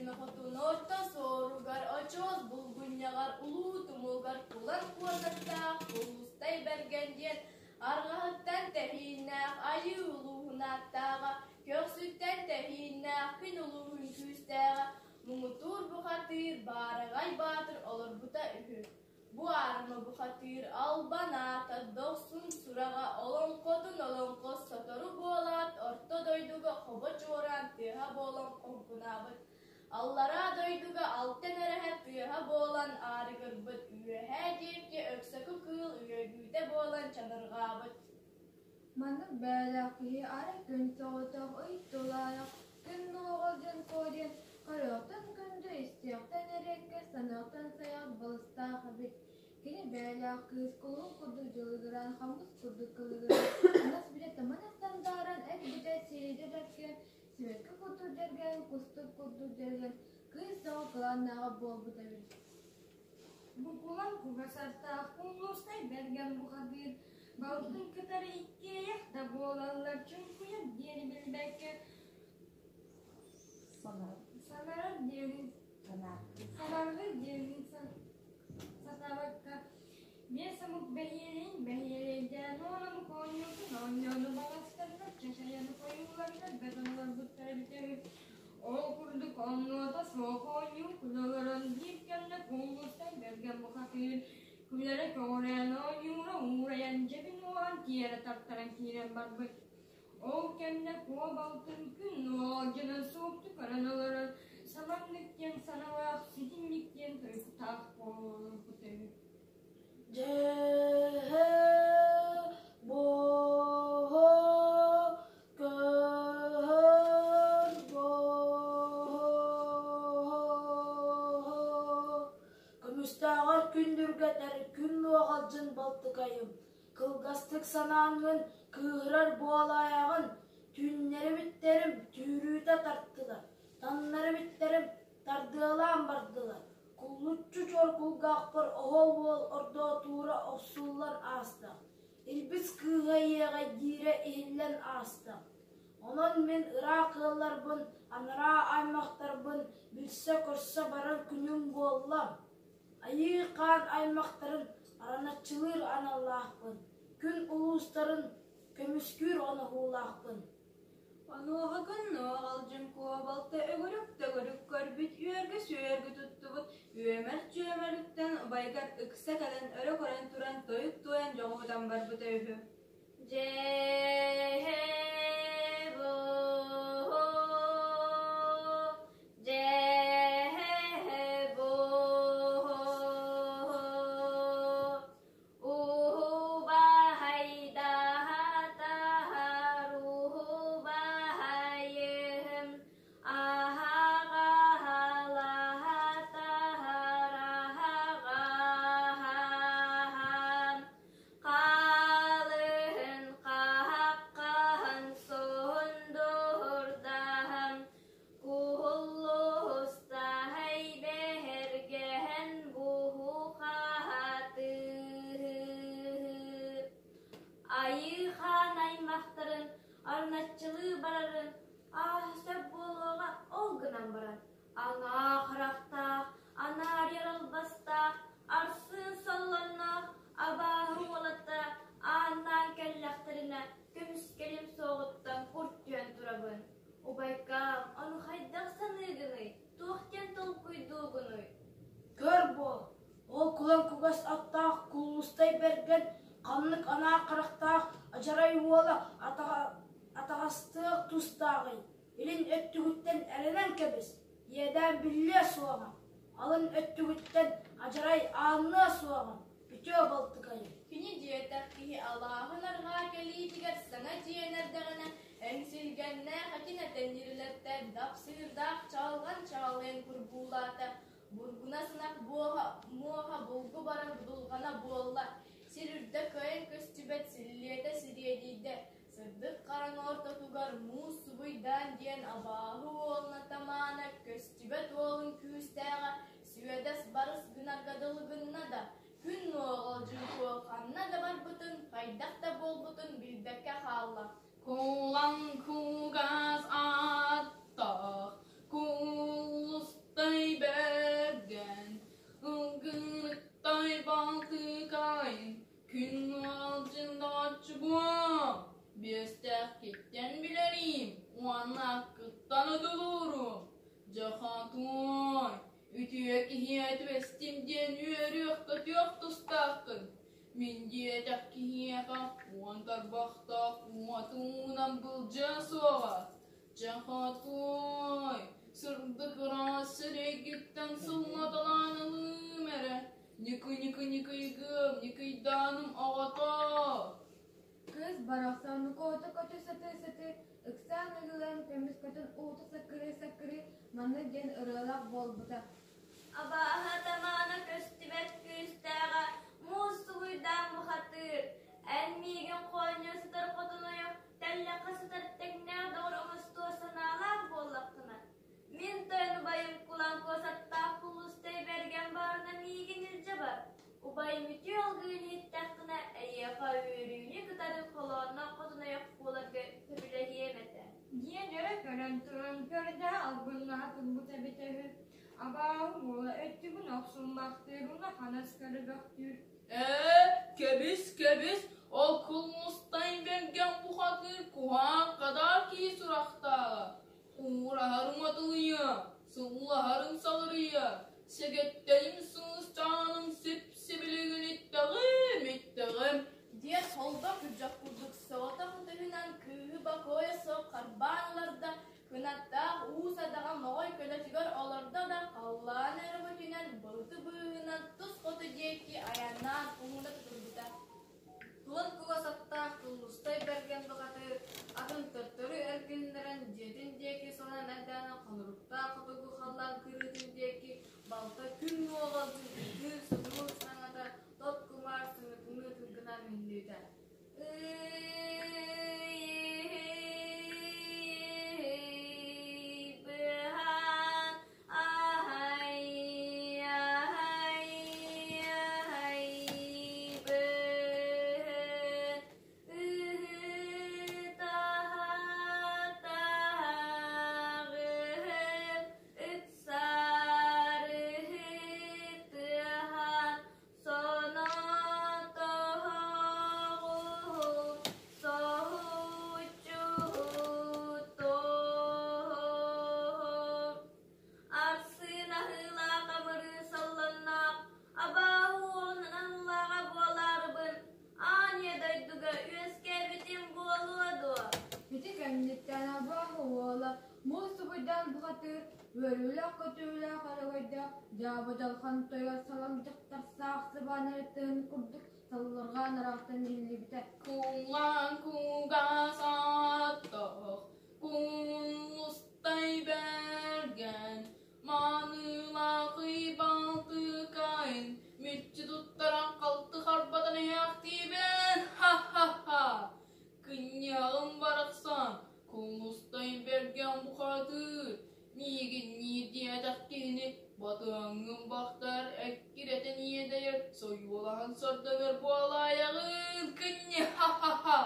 Тыгын Хотун орто суоругар, очуос булгунньаҕар, улуу тумулгар кулан куонаттаах Кулустай Бэргэн диэн арҕаһыттан тэһииннээх Айыы улууһун ааттааҕа, көхсүттэн тэһииннээх күн улууһун күүстээҕэ, муҥутуур бухатыыр Баараҕай Баатыр олорбута үһү. Бу аарыма бухатыыр албан аата дохсун сураҕа олоҥхотун олоҥхо сотору буолаат орто дойдуга хобо чуораан тыаһа буолан хоҥкунаабыт. Аллараа дойдуга алтан эрэһэ тыаһа буолан аарыгырбыт, үөһээ диэки өксөкү кыыл үөгүүтэ буолан чанырҕаабыт. Маннык бэйэлээх киһи арай күн соҕотох ый тулаайах, күн нуоҕа дьон куо диэн көрүөхтэн күндү, истиэхтэн эриэккэс, саныахтан сайаҕас балыстаах эбит. Кини бэйэлээх кыыс кулун курдук дьылыгыраан, хамыс курдук кылыгыраан, анас билэ тымын сандааран, эт бүтэ сиэйдэ дэркээн, сибэкки курдук дьэргээн, кустук курдук дьэргэн, кыыс оҕо кылааннааҕа буолбут эбит. Букулан кугас аттаах Куллустай бэргэн бухатыыр балтын кытары иккиэйэх да буолаллар чуҥкуйар диэни билбэккэ санарар диэни санаргыр диэни сатаабакка биэс омук бэһиэлэйин бэһиэлэйдээн уон омук оонньуутун оонньоону баҕастарыгар чачайаны хойууларыгар бөтөн олорбуттара эбитэ үһү. Ол курдук оннуота суох оонньуу күлэ олорон биир кэмҥэ кууллустан бэргэн бухатыыр күлэрэ көҕүрээн оонньуура уурайан дьэбин уоһан тиэрэ тартаран киирэн барбыт. Ол кэмҥэ куо балтын күн уолдьанан супту көрөн олорон саманнык диэн саналаах ситинник диэн тойуктаах буолбут үһү. Дьэһэ буоһа көһөр буоһа Көмүстээҕэр күндүргэтэр күн нуоҕалдьын балтыкайым, кылгастык санааҥҥын кыыһырар буолаайаҕын, түүннэри бүттэрим түүрүүтэ тартылар, таҥнары бүттэрим тардыалаан бардылар, куллуччу чуор кулгаахпар оһол уол ордоотуура охсуллан ааста, Илбис кыыһа иэҕэйдиирэ иһиллэн ааста. Онон мин ыраах ыалларбын, анараа аймахтарбын билсэ-көрсө барар күнүм буолла. Айыы-хаан аймахтарын араначчылыыр аналлаахпын, күн улуустарын көмүскүүр оноһуулаахпын. Онуоха күн-нуоҕалдьын куобалта өгүрүк-төгүрүк көрбүт, үөргү-сүөргү туттубут, үөмэр-чүөмэриттэн убайыгар ыкса кэлэн өрө көрөн туран тойук туойан дьоҕуһутан барбыта үһү. Дьэһэ буһу, дьэһэ буһу, Уһубаһайдаһатаһар уһубаһайыһым, аһаҕаһалаһатаһар аһаҕаһаһам, Хаалыһын хаһаххаһан суһундуһурдаһам, Куһуллуһустаһай бэһэргэһэн буһу-хаһатыыр. Айыы-хаан аймахтарын арначчылыы барарын ааһа сөп буолуоҕа ол гынан баран, аҥаа харахтаах, анаарыйар албастаах, арсыын салланнаах абааһы уолаттара ааннаан кэллэхтэринэ көмүскэлим суоҕуттан кур түһэн турабын. Убайкаам, ону хайдах саныыгыный, туох диэн толкуйдуугунуй? Көр буол, ол кулан кугас аттаах Куллустай Бэргэн ханнык анаа харахтаах адьарай уола атаҕастыах тустааҕый? Илин өттүгүттэн эрэнэн кэбис, иэдээн биллиэ суоҕа, алын өттүгүттэн адьарай аанныа суоҕа. Үтүө балтыкайым. Кини диэтэх киһи алааһын арҕаа кэлиитигэр саҥа дьиэн эрдэҕинэ, эҥсилгэннээх этин этэннирилэттэ, дапсыырдаах чаҕылҕан чаҕылыйан курбуулаата, бургуна сынах буоһа, муоһа булгу барар будулҕана буолла, сир үрдэ кыайан көстүбэт силлиэтэ сириэдийдэ, сырдык хараҥа ортотугар муус субуйдаан диэн абааһы уолуна тамаана көстүбэт уолун күүстээҕэ Сүөдэс барыс гынарга дылы гынна да, күн нуоҕалдьын суол ханна да барбытын, хайдах да буолбутун билбэккэ хаалла. Кулан кугас аттаах, кулустаах. Одуулуурум. Дьахатуой, үтүө киһиэ түбэстим диэн үөрүөх-көтүөх тустааххын. Мин диэтэх киһиэхэ уон тарбахтаах уотуунан былдьыа суоҕа. Дьахатуой, сырдык ыраас сирэйгиттэн сыллаталаан ылыым эрэ. Ньыкы-ньыкы-ньыкыйгыам, ньыкыйдааным оҕото. Кыыс барахсан көтө-көтө сатыы-сатыы, ыксаан ыгыллан көмүскэтин уута саккырыы-саккырыы маннык диэн ырыалаах буолбута: Абааһы атамаана көстүбэт күүстээҕэ муус субуйдаан бухатыыр, эн миигин хоонньуу сытар хотунуйу тэллэххэ сытар тэҥнээх доҕор оҥостуо санаалаах буоллаххына, мин тойон убайым Кулан Куосаттаах Кулустай Бэргэн баарына миигин илдьэ бар. Убайым үтүө алгыын иһиттэххинэ, эйиэхэ үөрүүнү кытары холоонноох хотунайах буоларга сөбүлэһиэм этэ. Диэн өрө көрөн туран көрдөһө албыннаһа турбут эбитэ үһү. Абааһы уола өттүгүн охсуммахтыыр улаханас көрбөхтүүр. Ээ, кэбис, кэбис, ол кулмустай бэргэн бухатыыр куһаан хадаар киһи сурахтааҕа. Уураһарым атылыйа, сыллаһарым салырыйа, сэгэттэрим сыыстааным сип-сибилигин иттэҕим, иттэҕим. Диэн холбо күрдьэх курдук соҕотох ытыһынан кыыһы бокуойа суох харбаан ыларда, кынаттаах уу садаҕа моҕой көлөтүгэр олордо да халлаан өрөҕөтүнэн былыты быыһынан тус хоту диэки айаннаан ууна тутулбута. Туон кугас аттаах Туллустай Бэргэн бухатыыр атын төттөрү эргиннэрэн дьиэтин диэки санаан эрдэҕинэ холоруктаах хотугу халлаан кырыытын диэки балта күн нуоҕалдьын ытыыр-сытыыр саҥата тот кумаар сыҥатыныы тыҥкынаан иһиллибитэ. Быһан аһай аһай аһай быһын ыһытаһатаҕыһым ыксарыһытыһан сонотоһоҕуһу соһуччуһутуһу Арсыын аһыылаах амырыы салланнаах, абааһы уолун аналлааҕа буолаарыбын, аан ийэ дойдуга үөскээбитим буолуо дуо? Ити кэнниттэн абааһы уола муус субуйдаан бухатыыр, үөрүүлээх-көтүүлээх өрөгөйдөөх дьаабы дьалхан тойон салаҥ дьахтар саах сыбаан эрэ курдук саллырҕаан ыраахтан иһиллибитэ. Кулан кугас аттаах, кулустай бэргэн, маанылаахый балтыкайын, мүччү туттаран халты харбатан иһээхтиибин, ха-ха-ха! Кынньаҕым барахсан, кулустай бэргэн бухатыыр, миигинниир диэтэх киһини батыаҥҥын бахтар эккирэтэн иэдэйэр, сойуолаһан сордонор буолаайаҕын, кынньа ха-ха-ха!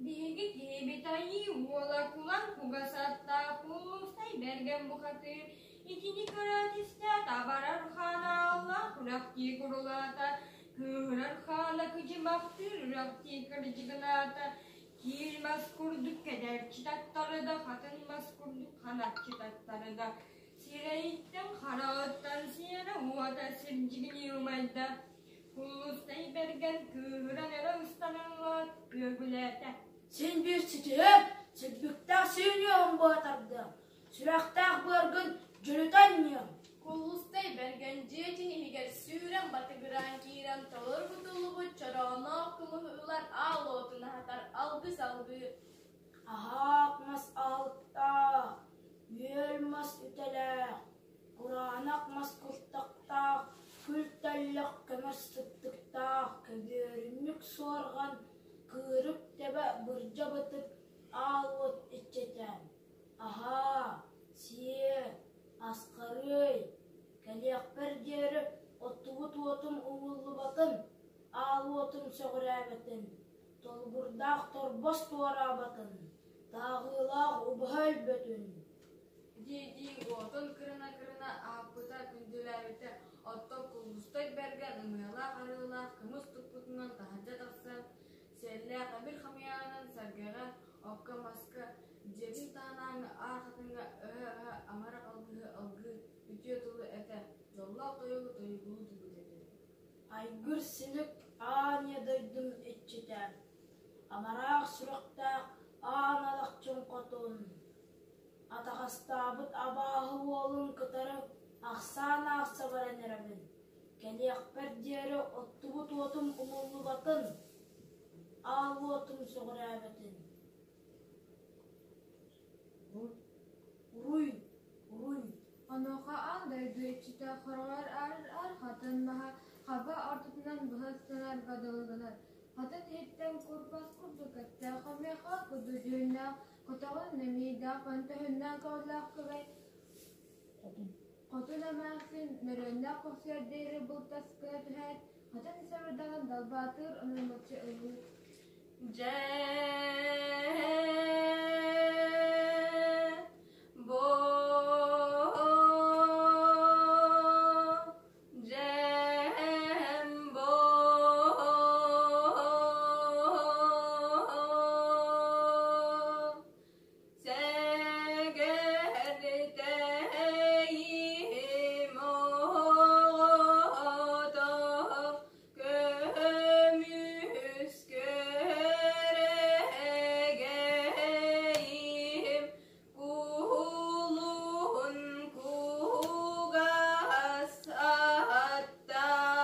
Биһиги киһибит айыы уола кулан кугас аттаах Кулустай Бэргэн бухатыыр итини көрөөт истээт абарар хаана аллаах үрэхтии курулаата, кыыһырар хаана кыдьымахтыыр үрэхтии кырдьыгынаата, киил мас курдук кэдэрчи таттарыда, хатын мас курдук ханаччы таттарыда, сирэйиттэн хараҕыттан сиэрэ уота сирдьигинии умайда. Куллустай Бэргэн кыыһыран өрө ыстаныллаат күөгүлээтэ. Син биир ситиһэн, силбиктээх синиэҕин баатардыам, сүрэхтээх быаргын дьөлүтэн ньиэм. Куллустай Бэргэн дьиэтин иһигэр сүүрэн батыгыраан киирэн толору кутуллубут чорооноох кымыһы ылан аал уотун аһатар алгыс алгыыр. Аһаах мас аһылыктаах, үөл мас үтэлээх, Кураанах мас куртахтаах, күл тэллэх көмөс сыттыктаах, көбүөрүнньүк суорҕан, кыырык тэбэ бырдьа бытык аал уот иччитэ. Аһаа, сиэ, асхарыай, кэлиэхпэр диэри оттубут уотум умуллубатын, аал уотум сөҕүрээбэтин, толугурдаах торбос туораабатын, тааҕыылаах убаһа өлбөтүн. Дии-дии уотун кырына-кырына аһаппыта, күндүлээбитэ, оттон Куллустай Бэргэн ымыалаах арыылаах кымыс туппутунан таһырдьа тахсан, сиэллээх эмир хамыйаҕынан сэргэҕэ, окко-маска, дьиэтин таһынааҥҥы аар хатыҥҥа өһө. үтүө тылы этэ, дьоллоох тойугу тойугулуу турбут этэ. Айгыр-силик аан ийэ дойдум иччитэ, амараах сүрэхтээх аан алахчын хотун, атаҕастаабыт абааһы уолун кытары ахсаан аахса баран эрэбин, кэлиэхпэр диэри оттубут уотум умуллубатын, аал уотум сөҕүрээбэтин. Уруй, уруй! Онуоха аан дойду иччитэ хороҕор аар хатан маһа хаба ортотунан быһа ыстанарга дылы гынар. Хатан иһиттэн курбас курдук эттээх хомуйахха куду дьүһүннээх, көтөҕөн нэмиийдээх көнтөһүннээх көҕүлээх кыбай Хотун эмээхсин нөрүөннээх көхсүгэр диэри былтас гына түһээт, хатан сабырдаҕын далбаатыыр онон-моччу ыллыыр. Дьэ, бу дьэм бу Сэгэртэйим оҕото көмүс күөрэгэйим кулун кугас аттаах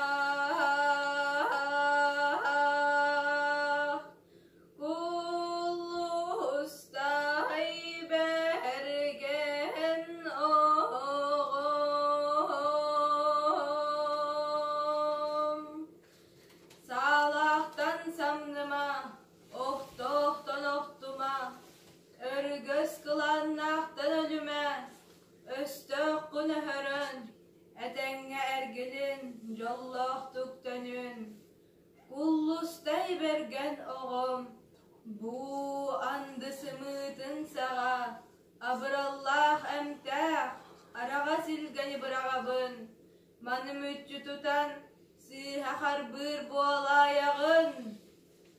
Куллустай бэргэн оҕом, Саалаахтан самныма, охтоохтон охтума, Өргөс кылааннаахтан өлүмэ, Өстөөххүн өһөрөн, этэҥҥэ эргилин, дьоллоохтук төнүн. Куллустай бэргэн оҕом, бу анды сымыытын саҕа, абыраллаах эмтээх араҕас илгэни быраҕабын, маны мүччү тутан сыыһа харбыыр буолаайаҕын.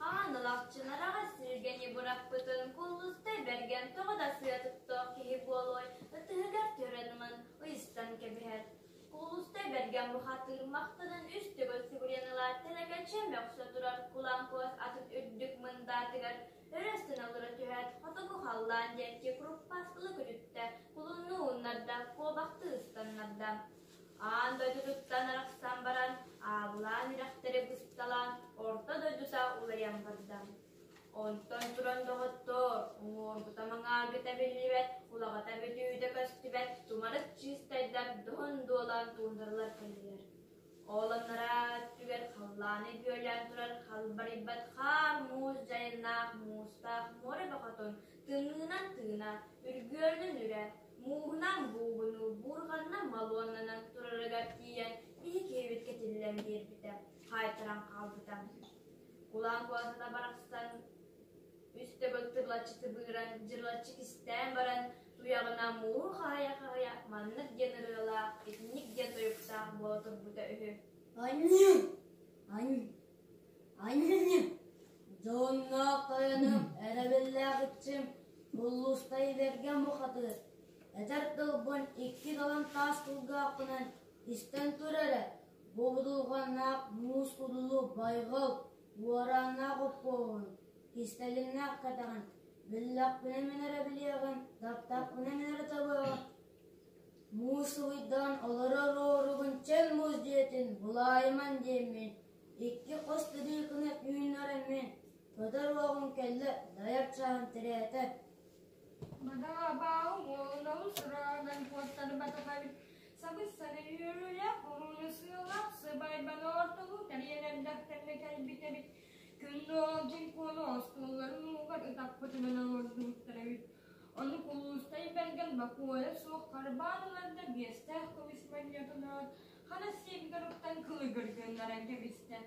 Аан ылахчын араҕас силгэни бырахпытын Куллустай бэргэн тоҕо да сыа туттуох киһи буолуой, ытыһыгар түһэрэн ылан ыйыстан кэбиһэр. Кулустай бэргэн бухатыыр махтанан үс төгүл сүгүрүйэн ылаат тэлэкэччи мөхсө турар кулан куос атын үрдүк мындаатыгар өрө ыстана түһээт хотугу халлаан диэки куруппааскылы күлүттэ, кулуннуу ууннарда, куобахтыы ыстаннарда. Аан дойдутуттан арахсан баран, аабылаан үрэхтэри бысталаан орто дойдута уларыйан барда. Онтон туран доҕоттоор, уҥуоргута маҥааргыта биллибэт, улаҕата бүтүүтэ көстүбэт тумарык чыыстайдар доһун дуолаан туундаралар кэллилэр. Ол анараа өттүгэр халлааны бүөлээн турар халбарыйбат хаар-муус дьайыннаах муустаах муора бөҕөтүн тымныынан тыына, үргүөрүнэн үрэ, мууһунан буугунуу, буурҕаннан малуоннанан турарыгар тиийэн биһи киһибит кэтиллэн биэрбитэ, хаайтаран хаалбыта. Кулаан куоласата барахсан үс төгүл тырылаччы тыбыыран, дьырылаччы кистээн баран, туйаҕына мууһу хаһыйа-хаһыйа маннык диэн ырыалаах, итинник диэн тойуктаах буола турбута үһү. Анньыы! Анньыы! Анньыы! Дьонноох тойонум, эрэбиллээх иччим, Уллустай бэргэн бухатыыр, этэр тылбын икки далан таас кулгаахпынан истэн тур эрэ, Бу будулҕаннаах муус кудулу байҕал, уорааннаах оппуоһун, кистэлиҥнээх кэтэҕин, биллэхпинэ мин эрэ билиэҕим, таптахпына мин эрэ табыаҕым. Муус сылыйдаан олорор уоругун чөл муус дьиэтин булаайыман диэммин, икки хос тырыыкыны үүннэрэммин, көтөр уоҕум кэллэ, дайар чааһым тирээтэ. Бадаҕа-бааһы уолун олус ырааҕынан куоттарбатах эбит. Сабыс-сара үөрүүлээх, урууну сыалаах сыбаайбаны ортолуу тэрийэн эрдэхтэринэ кэлбит эбит. Күн Уолдьун Куону остуолларын уугар ытаппытынан олордубуттар эбит. Ону Кулуустай Бэргэн бокуойа суох харбаан ылар да биэстээх көмүс манньатынаан хара сиэбигэр уктан кылыгыр гыннаран кэбистэ.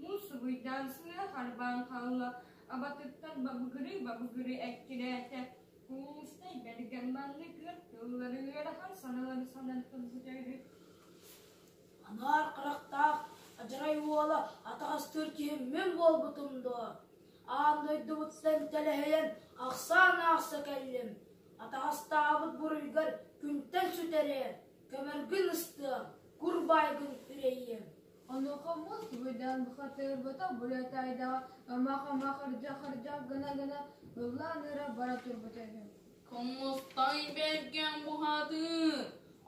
Муус субуйдаан сыа харбаан хаалла, абатыттан бабыгырыы-бабыгырыы эккирээтэ. Кулуустай Бэргэн маннык ыар тыллары ыарахан саналары санан турбута үһү. Анаар харахтаах адьарай уола атаҕастыыр киһи мин буолбутум дуо? Аан дойдубуттан тэлэһийэн ахсаан аахса кэллим. Атаҕастаабыт буруйгар күнтэн сүтэриэ. Көмөргүн ыстыам, кур баайгын үрэйиэм. Онуоха муус буйдаан бухатыырбыта Булятайдаҕа ымах-ымах ырдьах-ырдьах гына-гына ыллаан ыыра бара турбута үһү. Кымыстай бэргэн бухатыыр,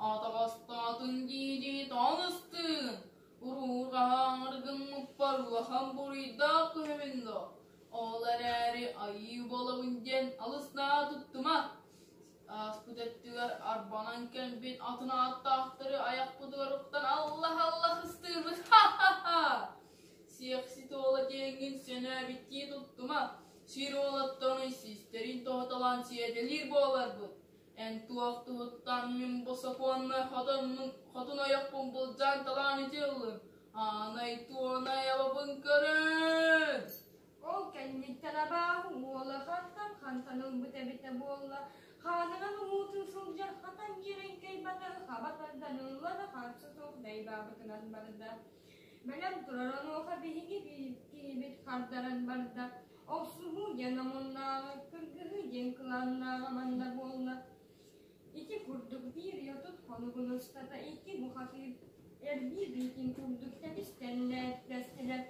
атаҕастаатын дии-дии таҕыстыын, уруурҕаһаҥыргыммыппар улахан буруйдаах киһибин дуо? Ол эрээри айыы буолабын диэн алыс наһаа туттума. Ааспыт өттүгэр арбанан кэлбит атын ааттаахтары айахпытыгар уктан аллах-аллах ыстыырбыт ха-ха-ха! Сиэхсит уола диэҥҥин сэнээбиттии туттума, сир уолаттарын систэрин тоһуталаан сиэтэлиир буоларбыт. Эн туох туһуттан мин бу сокуоннай хотоммун хотун ойохпун былдьаан талаан ити ыллыҥ? Аанай туонай абабын көрөн! Ол кэнниттэн абааһы уола хантан хантан ылбыт эбитэ буолла, хаанынан уутун сылдьар хатан дьиэрэҥкэй батаһы хаба тардан ылла да харса суох дайбаабытынан барда. Бэлэм турар онуоха биһиги киһибит хардаран барда. Охсуһуу диэн омуннааҕы, кыргыһыы диэн кылааннааҕа манна буолла. Ити курдук биир отут хонугун устата икки бухатыыр эрбии биитин курдук тэбис-тэҥнээттэстилэр,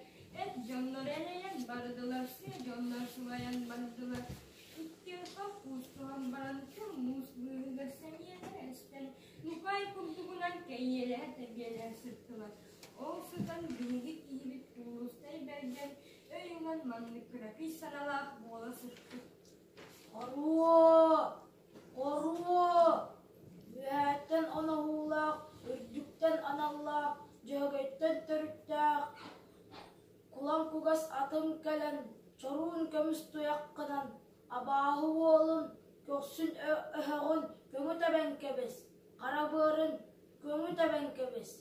эт дьоннор элэйэн бардылар, сыа дьоннор сылайан бардылар. Икки ытах куустуһан баран кыл муус быыһыгар сэниэлэрэ эстэн, нукаай курдугунан кэйиэлэһэ тэбиэлэһэ сыттылар. Ол сытан биһиги киһибит Куурустай Бэргэн өй ылан маннык кыракый саналаах буола сыппыт. Хоруо! Хоруо! Үөһээттэн оноһуулаах, үрдүктэн аналлаах, дьөһөгөйтөн төрүттээх, кулан кугас атым кэлэн, чоруун көмүс туйаххынан, абааһы уолун көхсүн өһөҕүн көҥү тэбэн кэбис, хара быарын көҥү тэбэн кэбис,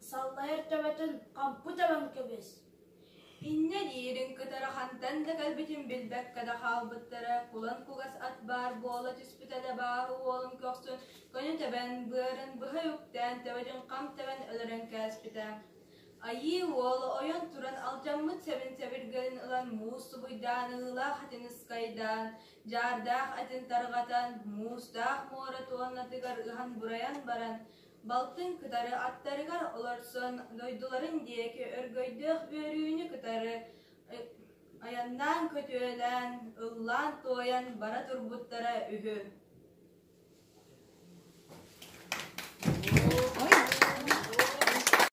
саллайар төбөтүн хампы тэбэн кэбис. Инньэ диирин кытары хантан да кэлбитин билбэккэ да хаалбыттара, кулан кугас ат баар буола түспүтэ да бааһы уолун көхсүн көнө тэбэн, быарын быһа үктээн, төбөтүн хам тэбэн өлөрөн кээспитэ. Айыы уола ойон туран алдьаммыт сэбин сэбиргэлин ылан муус субуйдаан ыылаах этин ыскайдаан, дьаардаах этин тарҕатан, муустаах муора туоннатыгар ыһан бурайан баран, Балтын кытары аттарыгар олорсон дойдуларын диэки өргөйдөөх үөрүүнү кытары айаннаан көтүөлээн, ыллаан-туойан бара турбуттара үһү.